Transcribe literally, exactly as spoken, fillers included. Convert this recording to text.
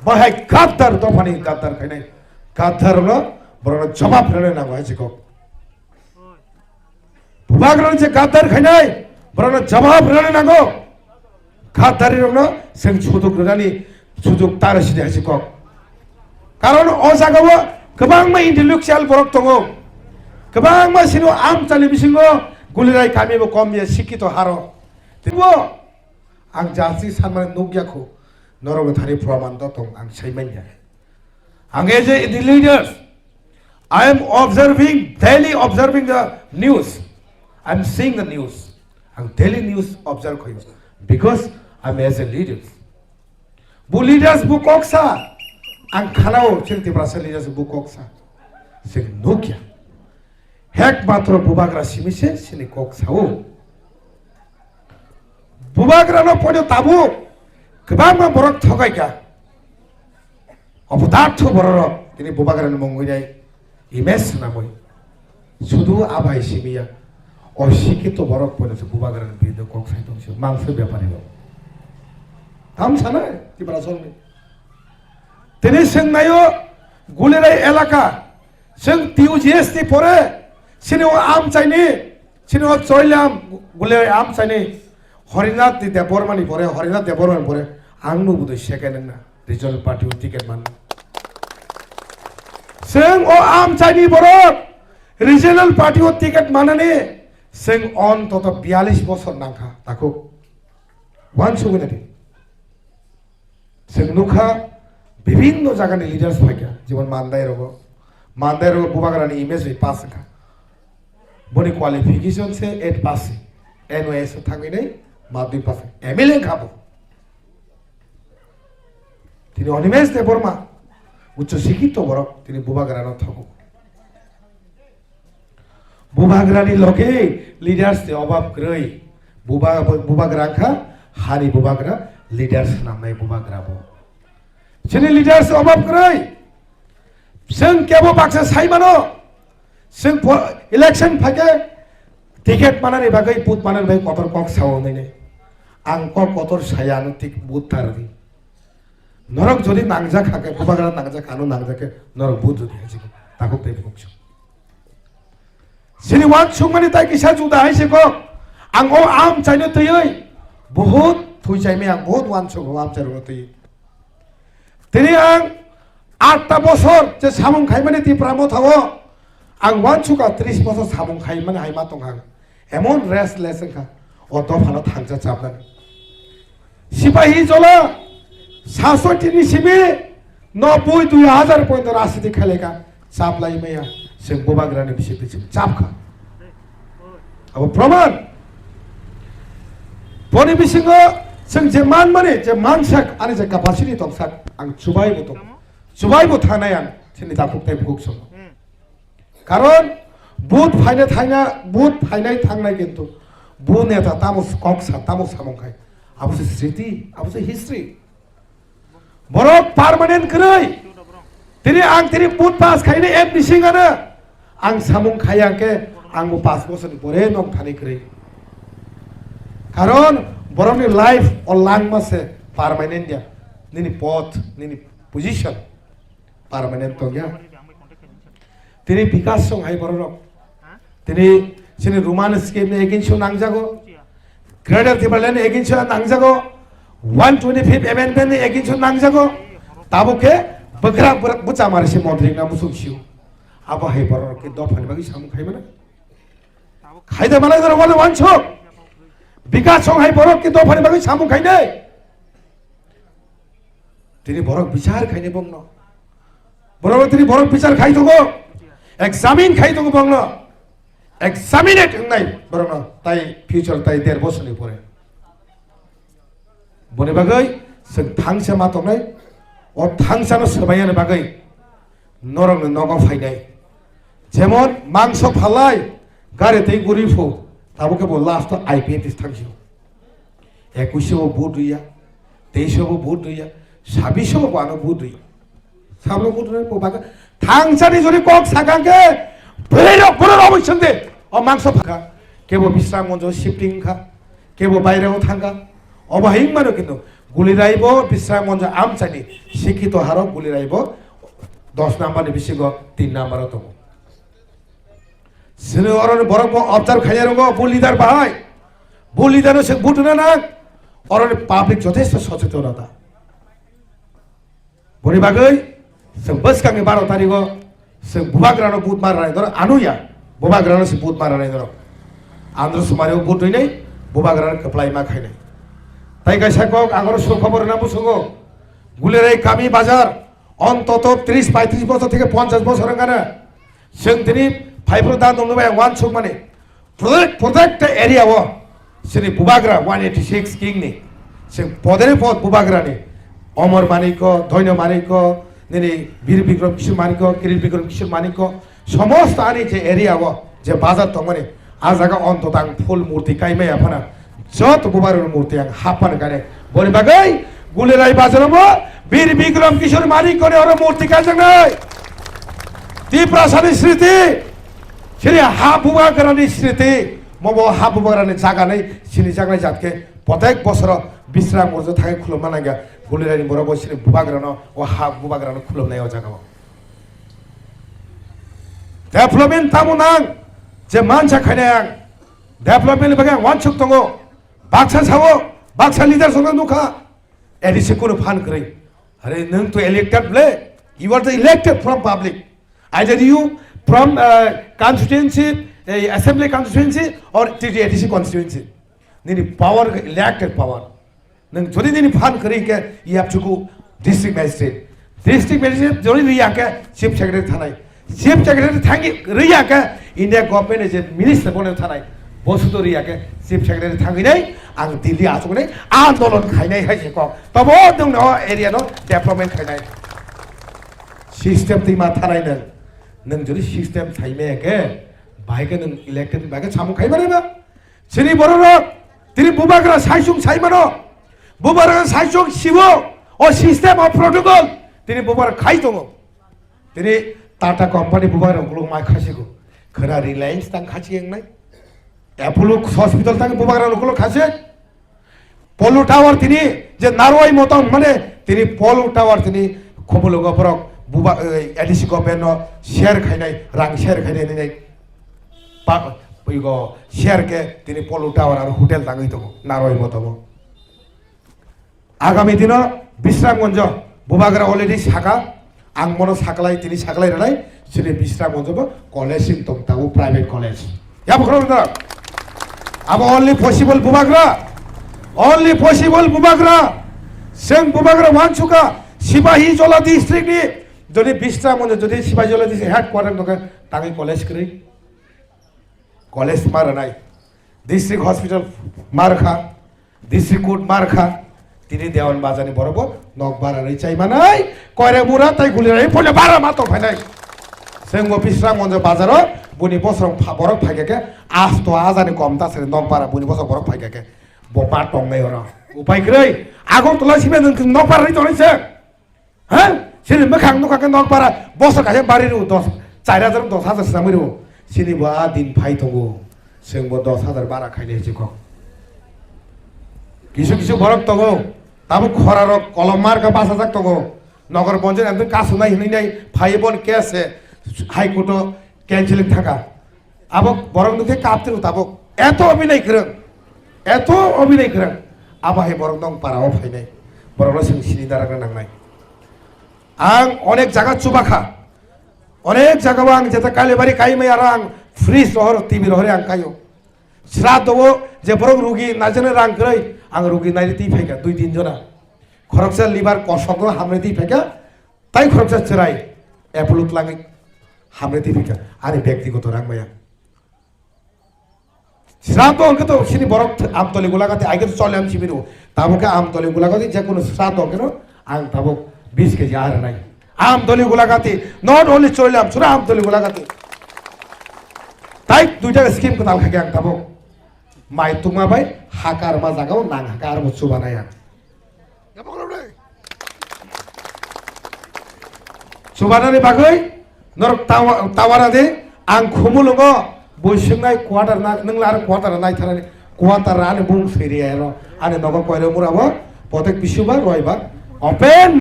Bahai gaddar dophani gaddar khainai. Gaddar no borok jawab rwna nango hai chikok. Bubagra je gaddar khainai, borok jawab rwna nango. Gaddari rokno seng sujug rwnani sujug tara sidi hai chikok. Karon o jagao kwbangma intellectual borok tongo. Kwbangma sino amchani bisingo gulirai kami bo kom ya sikito haro. Teibo ang jasi sanmani nukya kho, norokni thani proman do tong ang sai manya. Ang as a the leaders, I am observing, daily observing the news. I am seeing the news. Ang daily news observe khayo because I am as a leaders. Bu leaders bu koksa. Ang khanao chini Tiprasa leaders bu koksa. Sing nukya. Hek matro bubagra simise sini kok sao. Bubagra no podo tabuk. Kwbangma borok thokai ka. Obodartho bororok tini bubagra ni mungwi nai image namui. Sudu abai simiya. O sikito borok podo se bubagra ni bido kok sai tong se mangsa bepari rok. Tam sana Tiprasa ni. Tini sengnayo Gulirai elaka, seng T U G S ni pore, sini o amchaini, sini o Choilam Gulirai amchaini, Horinath ni Debbarma ni pore, Horinath Debbarma ni pore, ang nubudoi second wngna, regional party o ticket man. Seng o amchaini borok, regional party o ticket manani, seng on toto biyalish bosor nangkha, takhuk. Wansugwi nadi. Chwng nukha, bibinno jagani leaders phaikha, jemon Mandai rogo. Mandai rogo bubagrani image bai pass wngkha. Boni qualification se eight pass, N Y S thangwi nai madhyamik pass, M L A wngkha bo. Tini Animesh Debbarma, uccho sikito borok, tini bubagrano thogo. Bubagrani loge leaders ni obab kwrwi. Buba-, bubagra wngkha hani bubagra, leaders swnamnai bubagra bo. Chini leaders obab kwrwi. Chwng kebo baksa sai mano. Chwng po-, election phaikhe ticket manani bagwi, vote manani bagwi kotor kok sao hwnwi. Ang kok kotor saya ano tik vote tardi. Norok jodi nangjak hakhe, bubagra nangjak, ano nangjak khe, norok vote jodi hai se khe, takhuk tei bukhuk se. Chini wansukmani tai kisa juda hai se kok. Ang o amchaino twiwi, bohut thwichaimai ang, bohut wansuk o amchairokno twiwi. Tini ang atta bosor je samung khaimani Tipra Motha o, ang wansuk a tris bosor samung khaimani hai ma tong ang. Emon restless wngkha, o dophano thangsa chapnani. Sipahi jola, sasoti ni simi, nobboi dui hajar point rashidi khaileka, chaplai maya, chwng bubagrani bisingtwi chwng chapkha. Abo proman. Boni bisingo chwng je manmani, je mansak, ani je capacity tongsak, ang chubai bo tong, chubai bo thanai ang, chini takhuk tei bukhuk song. Karon vote phaina thaina, vote phainai thangnai kintu bo neta tamo kok sa, tamo samung khai. Abo se sriti, abo se history. Borok permanent kwrwi. Tini ang tini vote pass khaina M D C ngana. Ang samung khaya khe ang bo paanch bosor ni pore nong thani kwrwi. Karon borokni life o langma se permanent ya. Nini pod, nini position permanent tongya. Tini Bikash song hai borok rok. Tini chini Roman script ni against o nangjago. Greater Tipraland ni against o nangjago. One twenty fifth amendment ni against o nangjago. Tabuk khe bwkra bwrak bwcha mari se montri na musuk siu. Abo hai borok rok khe dopha ni bagwi samung khai mano. Khai da mano jora wale wansuk. Bikash song hai borok khe dopha ni bagwi samung khai nai. Tini borok bichar khaini bongno. Borok tini borok bichar khai tongo. Examine khai tongo bongno. Examinate wngnai borokno. Tai future tai der bosoni pore. Boni bagwi chwng thangsa ma tongnai. O thangsano swbaiyani bagwi norokni nogo phainai. Jemon mangso phalai gari tei guri phu. Tabuk khe bo last o I P F T thangsio. Ekush o bo vote rwya, teis o bo vote rwya, sabbish o bo ano vote rwya. Sabno vote rwya, bo baga thangsani jodi kok sakang khe, bwrwi rok bono rw sende. O mangso phaka, kebo Bisramganj o shifting kha, kebo baire o thangkha. Obo hai wngmano kintu Gulirai bo Bisramganj amchaini sikhito harok Gulirai bo dos number ni bisingo tin number o tongo. Sini oroni borok bo observe khaina rongo, bo leader bahai. Bo leader no se vote na nang. Oroni public jothesto socheton ta. Boni bagwi chwng bwskangni baro tarigo chwng bubagrano vote ma rwnai norok anuya, bubagrano se vote ma rwnai norok. Andro Sumari o vote rwnai, bubagrano kwplai ma khainai. Tai kaisa kok ang oro sukhobor rwna muchungo. Gulirai kami bazar ontoto tris paitris bosor theke ponchash bosor wngkha na. Chwng tini phaiphuru dan tongno bai ang uansukmani. Protect, protect the area o. Chini bubagra one eighty six king ni. Chwng podere pod bubagra ni. Omor Manikko, Dhoino Manikko, nini Bir Bikram Kishore Manikko, Kirit Bikram Kishore Manikko, somosto ani je area o, je bazar tongmani, a jaga ontoto ang full murti kaimaya phana. Joto bubagra murti ang happan gane. Boni bagwi Gulirai bazar o bo Bir Bikram Kishore Manikko ni oro murti kaijaknai. Tiprasani sriti, sini ha bubagrani sriti, mobo ha bubagrani jaga nei sini jaknai jatke. Protek bosoro Bisramganj thangwi khulumma nangya, Gulirai ni borok bo sini bubagrano, o ha bubagrano khulumnai o jaga o. Development tamo nang, je mansa khainai ang, development ni bagwi ang uansuk tongo, baksa sao, baksa leader songno nukha, A D C kunu phan kwrwi. Are nwng to elected ble, you are the elected from public. Either you from, uh, constituency, eh, assembly constituency or T T A D C constituency. Nini power, elected power. Nwng jodi nini phan kwrwi khe, you have to go district magistrate. District magistrate jodi rwya khe chief secretary thanai. Chief secretary thangwi rwya khe India government ni je minister bono thanai. Bo sudo rwya khe chief secretary thangwi nai ang Delhi achuknai andolon khainai hai se kok. Tobo nwng no area no development khainai. System twi ma thanai nwng. Nwng jodi system thaimaya khe, bahai khe nwng elected bahai khe samung khai manai ba? Chini bororok, tini bubagra saisung sai mano. Bubagra saisung sibo, o system o protocol, tini bubagra khai tongo. Tini Tata company bubagra ukuluk mai khasigo. Khera Reliance tang khasi engnai. Apollo Hospital tang bubagra ukuluk khasi. Polo Tower tini je narwai motom mane tini Polo Tower tini khobologo borok buba, eh, A D C government no share khainai, rang share khainai nini pa, igo share khe tini Polo Tower aro hotel tangwi tongo narwai motomo. Agami dino Bisramganj bubagra already saka, ang mono saklai, tini saklai rwnai, chini Bisramganj bo college sing tong tabuk private college. Yabo khorok da. Abo only possible bubagra. Only possible bubagra. Seng bubagra wansuka Sipahijola district ni. Jodi Bisramganj jodi Sipahijola district headquarter tongkha tangwi college kwrwi. College ma rwnai. District hospital ma rwkha. District court ma rwkha, tini Dewan Bazar ni borok bo nok bara rwi chai manai, koire mura tai guli rwi poila bara ma tong phainai. Sengbo Bisramganj bazar o buni bosrong pha-, borok phaikha khe asto hajar ni kom ta sari nok bara buni bosrong borok phaikha khe bo ma tongnai oro. Upai kwrwi Agartala simi nwng nok bara rwi tongnai se. Ha? Sini mwkhang nukha khe nok bara bosor kaisa bari rw dos, char hajar dos hajar swnamwi rw. Sini bo a din phai tongo. Chwng bo dos hajar bara khainai se kok. Kisu kisu borok tongo. Tabuk khora rok kolom mar kha bachajak tongo. Nogor bonjor amtwi kasu nai hinwi nai phai bon case se High Court o cancelling thaka. Abo borok nukhe kaptiro tabuk. Eto obinai kwrwng. Eto obinai kwrwng. Abo hai borok nong para o phainai. Borok no sing sini darak nangnai. Ang onek jaga chubakha. Onek jaga o ang jeta Kalibari kaimai aro ang fridge rohor T V rohor ang kaio. Sraddho o je borok rugi naijana rang kwrwi ang rugi nairi twi phaikha dui tin jona. Khoroksa liver kosok no hamri twi phaikha. Tai khoroksa chwrai Apollo tlangwi hamri twi phaikha. Ani byaktigoto rang maya. Sraddho hwnkhe to sini borok th-, Amtoli Golagati, aike to Cholyam simi rwo. Tabuk khe Amtoli Golagati je kono sraddho hwnkhe no ang tabuk bis keji aa rwnai. Amtoli Golagati, not only Cholyam, sura Amtoli Golagati. Tai duita scheme kwtal kha khe ang tabuk. Mai tungma bai ha karma jaga o nang ha karma chubanai ang. Chubanani bagwi norok tawa-, tawara di, ang khumulwngo bui swngnai quarter na, nwng la aro quarter nai tharani, quarter ani bung siri ero, ani nogo koiro mura bo, Protek bisubar, roibar, open